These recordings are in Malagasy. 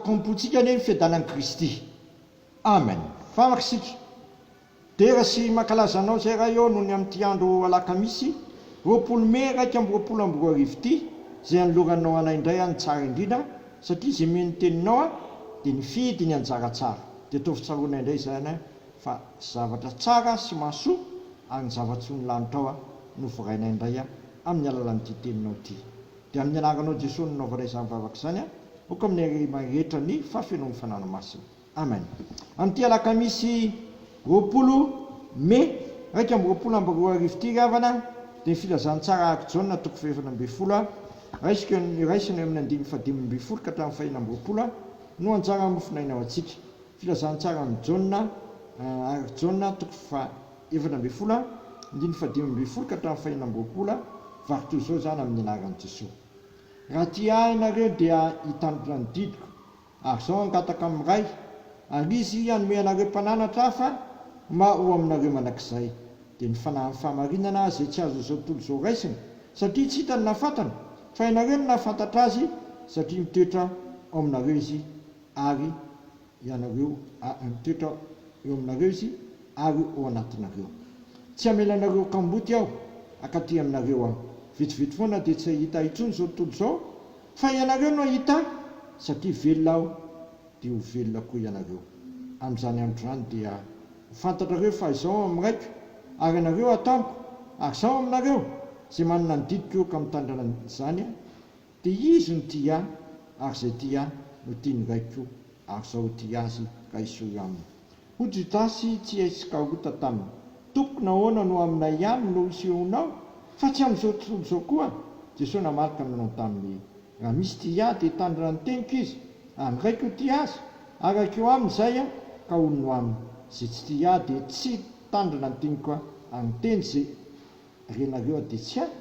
Haroboka am-pontsika anie ny fiadanan'i Kristy. Amen. Vavaka isika. Dera sy mankalaza Anao izay Ray ô noho ny amin'ity andro alakamisy 20 mey 2021 ity izay anoloranao anay indray aho ny tsara indrindra satria izay mino ny teninao aho dia nifidy ny anjara tsara dia ataovy tsaroanay indray izany fa zavatra tsara sy mahasoa ary ny zava-tsoa ny lanitrao aho no vorainay indray aho amin'ny alalan'ity teninao ity dia amin'ny anaranao Jesoa no nanaovanay izany vavaka izany aho ok amin'ny rehetra ny fahafenoan'ny Fanahy Masina. Amen. Amin'ity alakamisy 20 Mey 2021 ity ry havana dia ny filazantsara araka Jaona toko faha-14 a, raisiko eo raisina eo amin'ny andininy faha-15 ka hatramin'ny faha-26 a, no anjara mofonaina ho antsika. Filazantsara amin'i Jaona araka Jaona toko faha-14 a, andininy faha-15 ka hatramin'ny faha-26 a, vaky toy izao izany amin'ny anaran'i Jesoa. Raha tia ahy ianareo dia hitandrina ny didiko. Ary izao hangataka amin'ny Ray, ary Izy hanome anareo mpananatra hafa mba ho aminareo mandrakizay, dia ny Fanahin'ny fahamarinana izay tsy azon'izao tontolo izao raisina, satria tsy hitany na fantany, fa ianareo no nahafantatra Azy, satria mitoetra ao aminareo Izy, ary ianareo, mitoetra eo aminareo Izy, ary ao anatinareo. Tsy hamela anareo ho kamboty Aho, hankaty aminareo Aho. Vetivety foana dia tsy hahita Ahy intsony izao tontolo izao, Fa ianareo no hahita ahy, satria velona aho, dia ho velona koa ianareo. Amin'izany andro izany dia ho fantatrareo fa Izaho ao amin'ny Raiko, ary ianareo ato amiko, ary Izaho aminareo. Izay manana ny didiko ka mitandrina izany, dia izy no tia ahy, ary izay tia ahy no tian'ny Raiko, ary Izaho ho tia azy ka hiseho aminy. Hoy Jodasy tsy Iskarota taminy, Tompoko, nahoana no aminay ihany no isehoanao, fa tsy amin'izao tontolo izao koa? Jesoa namaly ka nanao taminy hoe, Raha misy tia Ahy, dia hitandrina ny teniko izy, ary ny Raiko ho tia azy, ary hankeo aminy izay Aho, ka honina aminy. Izay tsy tia Ahy dia tsy hitandrina ny teniko Aho, ary ny teny izay renareo dia tsy Ahy,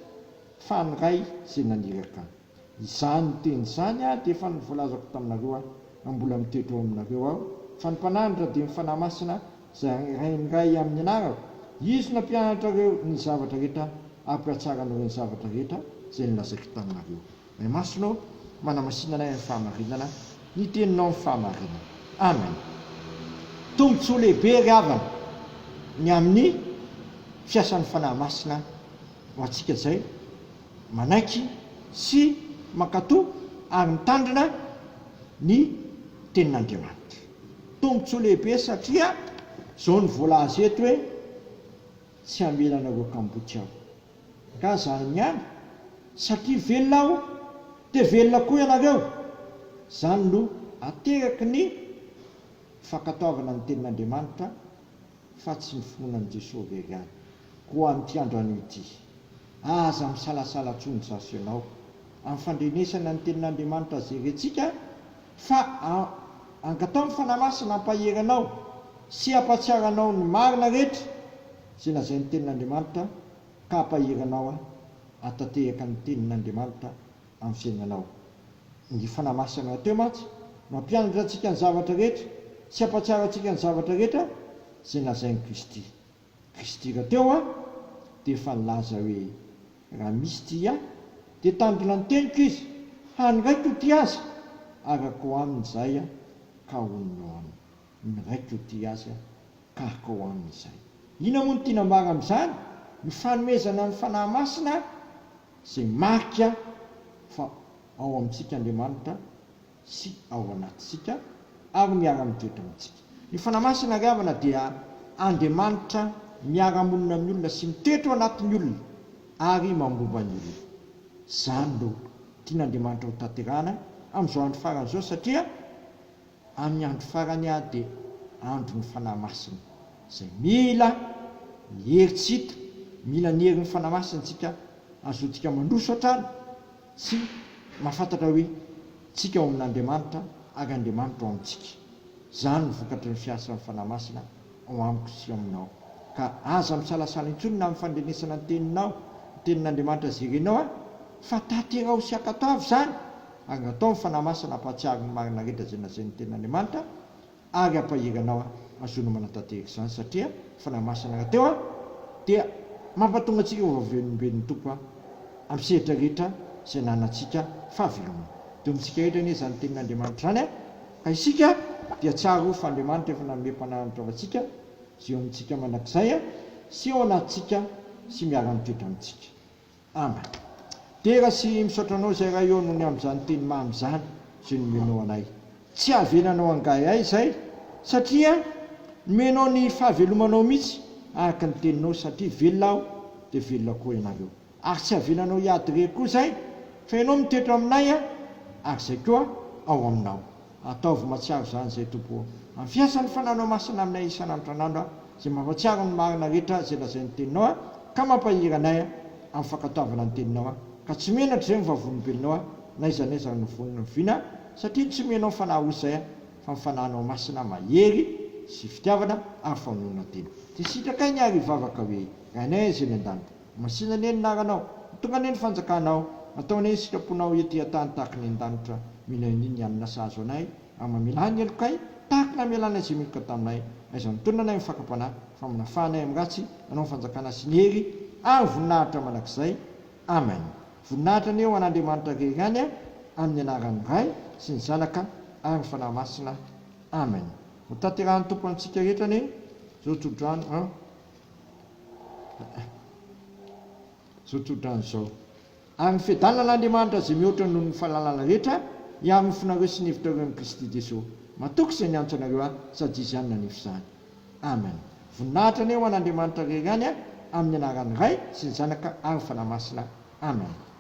fa ny Ray izay naniraka Ahy. Izany teny izany dia efa voalazako taminareo aho, raha mbola mitoetra ao aminareo aho, fa ny Mpananatra dia ny Fanahy Masina izay hirahin'ny Ray amin'ny anarako, Izy no hampianatra anareo ny zavatra rehetra ary hampihatsara anareo ny zavatra rehetra izay nolazaiko taminareo. Ray Masina ô, manamasina anay amin'ny fahamarinana, ny teninao ny fahamarinana. Amen. Tombontsoa lehibe ry havana ny amin'ny fiasan'ny Fanahy Masina ho antsika izay manaiky sy mankatò ary mitandrina ny Tenin'Andriamanitra. Tombontsoa lehibe satria izao no voalaza eto hoe, Tsy hamela anareo kamboty aho. Ka zany ihany, satria velona aho dia velona koa ianareo. Izany no ateraky ny fankatoavana ny Tenin'Andriamanitra fa tsy ny finoana an'i Jesoa irery ihany. Koa amin'ity andro anio ity, aza misalasala intsony izaho sy ianao, amin'ny fandrenesana ny Tenin'Andriamanitra izay rentsika, fa angataho ny Fanahy Masina hampahery anao sy hampahatsiaro anao ny marina rehetra izay lazain'ny Tenin'Andriamanitra ka hampahery anao hahatanteraka ny Tenin'Andriamanitra amin'ny fiainanao. Ny Fanahy Masina rahateo mantsy no hampianatra antsika ny zavatra rehetra sy hampahatsiaro antsika ny zavatra rehetra izay lazain'i Kristy. Kristy rahateo an, dia efa nilaza hoe, Raha misy tia Ahy, dia tandrina ny teniko izy, hany Raiko ho tia azy, ary hakao aminy izahay ka honina ao aminy. Ny Raiko ho tia azy ka hakao aminy izahay. Inona moa no tiana ambara amin'izany? Ny fanomezana ny Fanahy Masina izay marika fa ao amintsika Andriamanitra sy ao anatintsika ary miara-mitoetra amintsika. Ny Fanahy Masina ry havana dia Andriamanitra miara-monina amin'ny olona sy mitoetra ao anatin'ny olona ary mambomba ny olona. Izany no tian'Andriamanitra ho tanterahana amin'izao andro farany izao satria Amin'ny andro farany aho dia andron'ny Fanahy Masina, izay mila ny hery tsy hita, mila ny herin'ny Fanahy Masina isika hahazoantsika mandroso hatrany sy mahafantatra hoe tsika ao amin'Andriamanitra ary Andriamanitra ao amintsika. Izany no vokatry ny fiasan'ny Fanahy Masina ao amiko sy ao aminao. Ka aza misalasala intsony na amin'ny fandrenesana ny teninao, ny tenin'Andriamanitra izay renao aho, fa tanteraho sy ankatoavy izany, Ary natao ny Fanahy Masina hampahatsiaro ny marina rehetra izay lazain'ny Tenin'Andriamanitra ary hampahery anao hahazoana manatanteraka izany satria ny Fanahy Masina rahateo dia mampatonga antsika ho vavolombelon'ny Tompo amin'ny sehatra rehetra izay ananantsika fahavelomana. Dia omentsika rehetra anie izany Tenin'Andriamanitra izany. Ka isika dia tsarovy fa Andriamanitra efa nanome mpananatra ho antsika izay eo amintsika mandrakizay sy ao anatintsika sy miara-mitoetra amintsika. Amen. Dera sy misaotra Anao izay Ray ô noho ny amin'izany teny mamy izany izay nomenao anay. Tsy havelanao hangahiahy izay satria nomenao ny fahavelomanao mihitsy araka ny teninao satria velona aho dia velona koa ianareo. Ary tsy havelanao hiady irery koa izay fa Ianao mitoetra aminay ary izay koa ao aminao. Ataovy mahatsiaro izany izay Tompo ô. Amin'ny fiasan'ny Fananao Masina aminay isan'andro tran'andro aho, izay mampahatsiaro ny marina rehetra izay lazain'ny Teninao aho, ka mampahery anay aho amin'ny fankatoavana ny Teninao aho, ka tsy menatra izay ny vavolombelonao aho, na aiza na aiza novonoina ny vina aho, satria tsy omenao ny Fanahy osa ahy, fa ny Fanahinao Masina mahery sy fitiavana ary fahononan-tena. Dia sitrakay ny ary hivavaka hoe, Rainay izay any an-danitra. Masina anie ny anaranao, ho tonga anie ny fanjakanao, atao anie ny sitraponao ety an-tany tahaka ny an-danitra, mino anie ny hanina sahaza anay, ary mamelà ny helokay, tahaka ny namelanay izay meloka taminay, aiza mitonona anay amin'ny fakam-panahy, fa manafaha anay amin'ny ratsy, anao ny fanjakana sy ny hery ary ny voninahitra mandrakizay. Amen. Voninahitra anie ho an'Andriamanitra irery ihany, amin'ny anaran'ny Ray sy ny Zanaka ary ny Fanahy Masina. Amen. Ho tanterahan'ny Tompo amintsika rehetra anie izao tsodrano an. Izao tsodrano izao. Ary ny fiadanan'Andriamanitra izay mihoatra noho ny fahalalana rehetra, hiaro ny fonareo sy ny hevitrareo amin'i Kristy Jeso. Matoky izay niantso anareo aho, sady Izy ihany nanefy izany. Amen. Voninahitra anie ho an'Andriamanitra irery ihany, amin'ny anaran'ny Ray sy ny Zanaka ary ny Fanahy Masina. Amen.